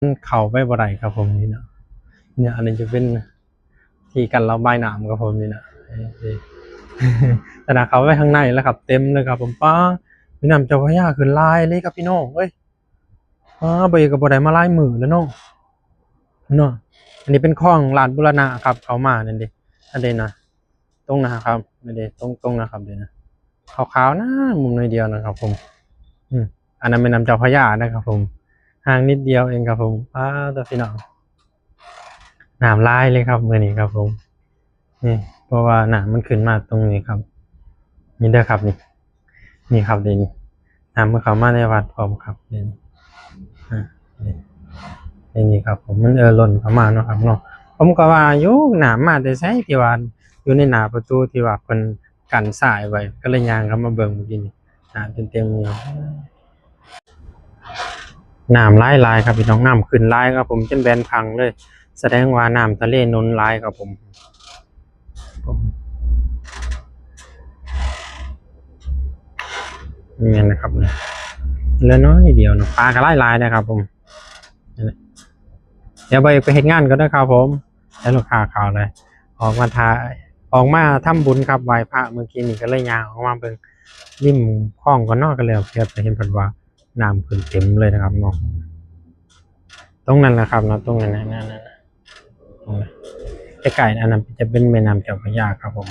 ເຂົ້າໄປບໍ່ໄດ້ຄັບຜົມ ນີ້ນະ. ເນີ້ຍ ອັນນີ້ຈະເປັນທີ່ກັ້ນລະບາຍນ້ຳຄັບຜົມ ນີ້ນະ. ເອີ ຂະໜາດເຂົ້າໄປຂ້າງໃນແລ້ວຄັບ ເຕັມເລີຍຄັບຜົມ. ປ້າ ແມ່ນ້ຳເຈົ້າພະຍາຂຶ້ນຫຼາຍເລີຍຄັບພີ່ນ້ອງເອີຍ. ປ້າ ບໍ່ເອກກໍບໍ່ໄດ້ມາຫຼາຍມື້ແລ້ວເນາະ ເນາະ. ອັນນີ້ເປັນຄອງລາດບູລະນະຄັບ ເຂົ້າມານັ້ນເດ້ ອັນເດ້ນະ ຕົງນະຄັບ ນີ້ເດ້ ຕົງ ຕົງນະຄັບ ເດ້ນະ ຂາວໆນະ ມຸມໜ້ອຍດຽວນະຄັບຜົມ. ອືມ ອັນນັ້ນແມ່ນ້ຳເຈົ້າພະຍານະຄັບຜົມ ຫ່າງນິດດຽວເອງຄັບຜົມ. ປ້າ ຕົວພີ່ນ້ອງ ນ້ຳຫຼາຍເລີຍຄັບມື້ນີ້ຄັບຜົມ. ນີ້ ເພາະວ່ານ້ຳມັນຂຶ້ນມາຕົງນີ້ຄັບ ນີ້ເດີຄັບ ນີ້ ນີ້ຄັບ ນີ້ ນ້ຳມັນເຂົ້າມາໃນວັດພ້ອມຄັບ ນີ້ ອາ ນີ້ ນີ້ຄັບຜົມ ມັນເອີ່ລົ້ນເຂົ້າມາເນາະຄັບເນາະ. ຜົມກໍວ່າຢູ່ ນ້ຳມາແຕ່ໃສທີ່ວ່າຢູ່ໃນໜ້າປະຕູທີ່ວ່າເພິ່ນກັ້ນຊາຍໄວ້ ກໍເລີຍຍ່າງເຂົ້າມາເບິ່ງມື້ກີ້ນີ້ ນ້ຳເຕັມໆຢູ່. ນ້ຳຫຼາຍໆຄັບພີ່ນ້ອງ ນ້ຳຂຶ້ນຫຼາຍຄັບຜົມ ຈົນແບນພັງເລີຍ ສະແດງວ່ານ້ຳທະເລໜູນຫຼາຍຄັບຜົມ. ແມ່ນນະຄັບ ເຫຼືອໜ້ອຍດຽວເນາະ ປາກໍຫຼາຍໆນະຄັບຜົມ. ດຽວໄປ ໄປເຮັດງານກ່ອນເດີຄັບຜົມ ດຽວລູກຄ້າເຂົ້າແລ້ວ ອອກມາຖ່າຍ ອອກມາທຳບຸນຄັບ ໄຫວ້ພະມື້ກີ້ນີ້ ກໍເລີຍຍ່າງອອກມາເບິ່ງລິມຄອງກ່ອນເນາະ ກໍເລີຍໄປເຫັນເພິ່ນວ່າ ນ້ຳຂຶ້ນເຕັມເລີຍນະຄັບເນາະ. ຕົງນັ້ນນະຄັບເນາະ ຕົງນັ້ນນະ ນັ້ນ ນັ້ນ ໃກ້ໆ ອັນນັ້ນຈະເປັນແມ່ນ້ຳເຈົ້າພະຍາຄັບຜົມ.